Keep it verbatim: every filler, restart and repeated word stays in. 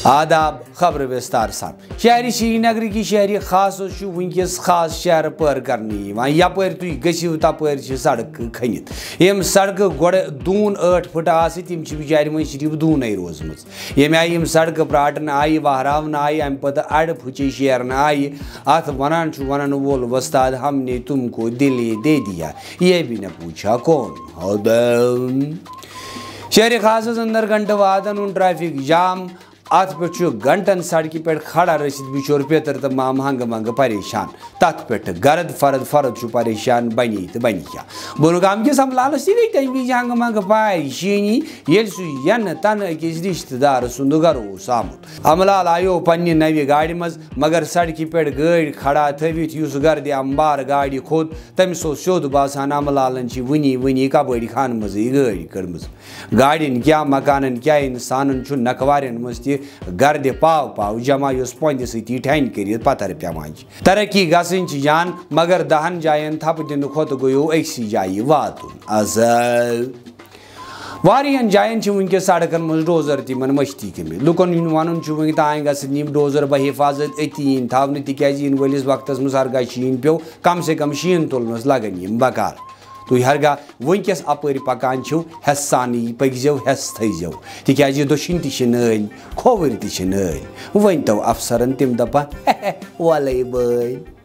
آداب، خبرٕ وِستار سان۔ شہرِ سرینگرٕکہِ شہرِ خاصس چھُ وٕنکیٚس خاص شہر پٲر کرنہٕ یِوان۔ یپٲرۍ تُہۍ گٔژھِو، تپٲرۍ چھِ سڑکہٕ کھٔنِتھ۔ یِم سڑکہٕ گۄڈٕ دوٗن ٲٹھ فٕٹہٕ آسہٕ، تِم چھِ بِچارِ وۄنۍ صرف دوٗنَے روزمٕژ۔ ییٚمہِ آیہِ یِم سڑکہٕ پراٹنہٕ آیہِ، وہراونہٕ آیہِ، اَمہِ پتہٕ اَڑٕ پھُچے شیرنہٕ آیہِ۔ اَتھ وَنان چھُ وَنَن وول وۄستاد، ہم نے تم کو دل یہ دے دیا، یہ بھی نہ پوچھا کون۔ شہرِ خاصس اندر گھنٹہٕ وادن ہُنٛد ٹریفک جام۔ اتھ پٮ۪ٹھ چھُ گھنٹن سڑکہِ پٮ۪ٹھ کھڑا رٔسِتھ بِچور پیتر تہٕ مام ہنگہٕ منگہٕ پریشان۔ تتھ پٮ۪ٹھ گرد فرد فرد چھُ پریشان، بنی تہٕ بنی کیٛاہ۔ بۄنہٕ گامہٕ کِس املالس تہِ گٔے تمہِ وِزِ ہنگہٕ منگہٕ پریشٲنی، ییٚلہِ سُہ ینہٕ تنہٕ أکِس رشتہٕ دار سُنٛد گرٕ اوس آمُت۔ املال آیو پننہِ نوِ گاڑِ منٛز، مگر سڑکہِ پٮ۪ٹھ گٲڑۍ کھڑا تھٲوِتھ یُس گردِ امبار گاڑِ کھوٚت، تٔمِس اوس سیوٚد باسان، املالن چھِ وٕنی وٕنی کبٲڑۍ خانہٕ منٛزٕے گٲڑۍ کٔڑمٕژ۔ گاڑٮ۪ن کیٛاہ، مکانن کیٛاہ، انسانن چھُ نکوارٮ۪ن منٛز تہِ گردِ پاو پاو جمع، یۄس پۄندِ سۭتی ٹھنۍ کٔرِتھ پتھر پٮ۪وان چھِ۔ ترقی گژھٕنۍ چھِ جان، مگر دہن جاین تھپہٕ دِنہٕ کھۄتہٕ گوٚیو أکسٕے جایہِ واتُن اصل۔ واریاہن جاین چھِ وٕنکیٚس سڑکن منٛز ڈوزر تہِ یِمن مٔشتٕے گٔمٕتۍ۔ لُکن ہُنٛد ونُن چھُ، وٕنہِ تام گژھن یِم ڈوزر بحفاظت أتی یِنۍ تھاونہٕ، تِکیازِ یِنہٕ وٲلِس وقتس منٛز ہرگاہ شیٖن پیوٚو، کم سے کم شیٖن تُلنس لگن یِم بکار۔ تُہۍ ہرگاہ وٕنکیٚس اپٲرۍ پکان چھِو، ہٮ۪س سانٕے پٔکۍزیو، ہٮ۪س تھٲیزیو، تِکیازِ دٔچھِنۍ تہِ چھِ نٲلۍ، کھووٕرۍ تہِ چھِ نٲلۍ۔ وۄنۍ تو افسرن تِم دپان، وَلَے بٲے۔